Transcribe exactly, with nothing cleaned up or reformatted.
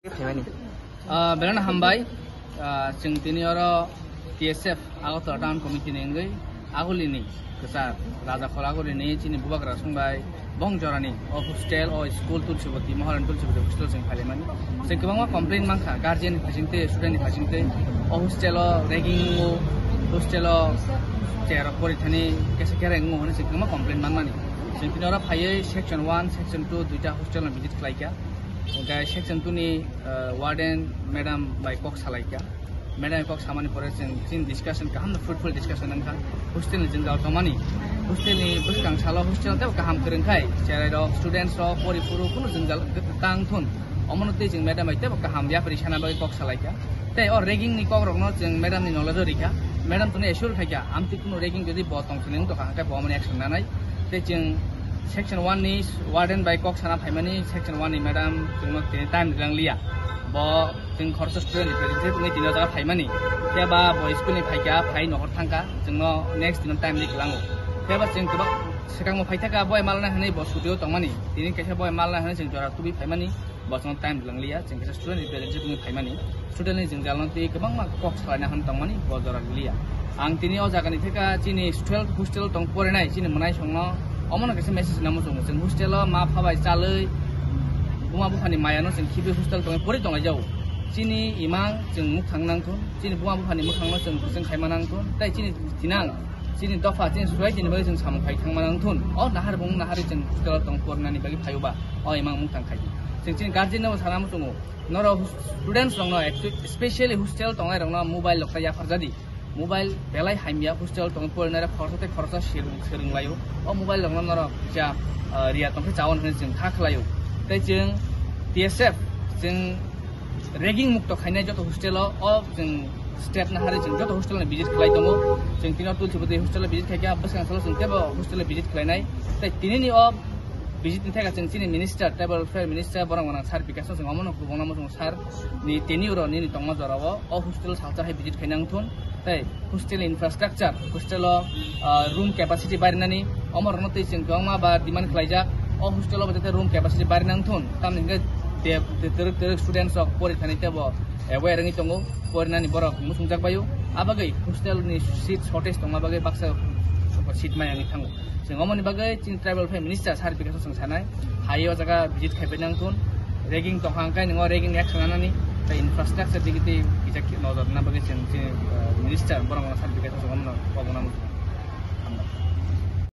Phaimani. Ah, belai no hambai. Ah, chwng tini oro T S F Agartala Town Committee ni wngwi agulini kwchar Raja Khol agulini chini bubagra songbai bong jorani o hostel, o school Tulsibati, Maharani Tulsibati hostel chwng phailaimani. Chwng kwbangma complain mankha guardian ni phaisingtwi, student ni phaisingtwi, o hostel o ragging wngo, hostel o chair rok pori thani kesa kera wngo hwnwi chwng kwbangma complain manmani. Chwng tini oro phaiwi section one, section two duita hostel no visit khlaikha. Hwnkhe section two ni, uh, warden madam bai kok salaikha. Madam bai kok samani pore chwng chini discussion kaham no fruitful discussion wngkha. Hostel ni jwngjal tongmani, hostel ni bwskang salo hostel tebo kaham kwrwng khai, cherai rok, students rok, pori phuru kunu jwngjal tang thun. Omono tei chwng madam bai tebo kaham yapri sana bagwi kok salaikha. Tei o ragging ni kok rokno chwng madam ni knowledge o rikha. Madam tini assure khaikha, amtwi kunu ragging jodi bo tong sini wngtokha hwnkhe bo omoni action nanai. Tei chwng section one ni warden bai kok sana phaimani, section one ni madam chwngno tini time rijak liya. Bo chwng khoroksa student representative wngwi tini o jaga phaimani. Khe ba bo school ni phaikha, phai nohor thangkha, chwngno next dino time ri kwlango. Khe ba chwng kwbang swkangbo phaithaka boi malna hwnwi bo suti o tongmani. Tini kaisa boi malna hwnwi chwng jora tubui phaimani. Bo chwngno time rijak liya, chwng kaisa student representative wngwi phaimani. Student ni jwngjal no twi kwbangma kok salaina hwn tongmani bo jora liya. Ang tini o jaga ni theka chini twelve hostel tong porinai chini mwnai songno omono kaisa message namo chwng. Chwng hostel o ma pha bai chalwi buma buphani maya no chwng khibi hostel tongwi pori tonglai jago. Chini imang chwng mukhang nang thun, chini buma buphani mukhang no chwng chwng khaima nang thun, tei chini thinang, chini dopha, chini society ni bagwi chwng samung khai thangma nang thun. O nahar bung nahari chwng hostel o tong porinani bagwi phaio ba o imang mukhang khai. Chwng chini guardian no sana muchungo. Norok students rokno, actu-, specially hostel tongnai rokno mobile rok ta yaphar jadi. Mobile belai hamya, hostel tongwi porinai rok khoroksa tei khoroksa swrwng, swrwng laio. O mobile rokno norok kisa, ah, riya tongkhe chawan hwnwi chwng kha khlaio. Tei chwng T S F chwng ragging mukto khainai joto hostel o, o chwng step nahari chwng joto hostel no visit khlai tongo. Chwng tino Tulsibati hostel o visit khaikha, bwskang salo chwng teibo hostel o visit khlainai. Tei tinini o visit ni theka chwng chini minister, tribal welfare minister, borok gwnang sir Bikash no chwng omono kubungno muchungo sir ni tenure o nini tongma jora o, o hostel salsa hai visit khaina wngthun. Tei hostel infrastructure, hostel o, ah, room capacity barinani, omo rokno tei chwng kwbangma ba demand khlaijak. O hostel o bo tei room capacity barina wngthun. Tamni hwnkhe de, de, twrwk twrwk students rok pori thani teibo aware wngwi tongo, porinani borok muchungjak baio. Abagwi hostel ni seat shortage tongma bagwi baksa seat maya wngwi thango. Chwng omoni bagwi chini tribal welfare minister sir Bikash no chwng sanai, hai o jaga visit khai nang thun, ragging tong hang kai nwngo ragging action anani, tei infrastructure digi tei kisa nojor na bagwi chwng chini, uh, minister borok no sir Bikash no chwng omono kobongna muchungo.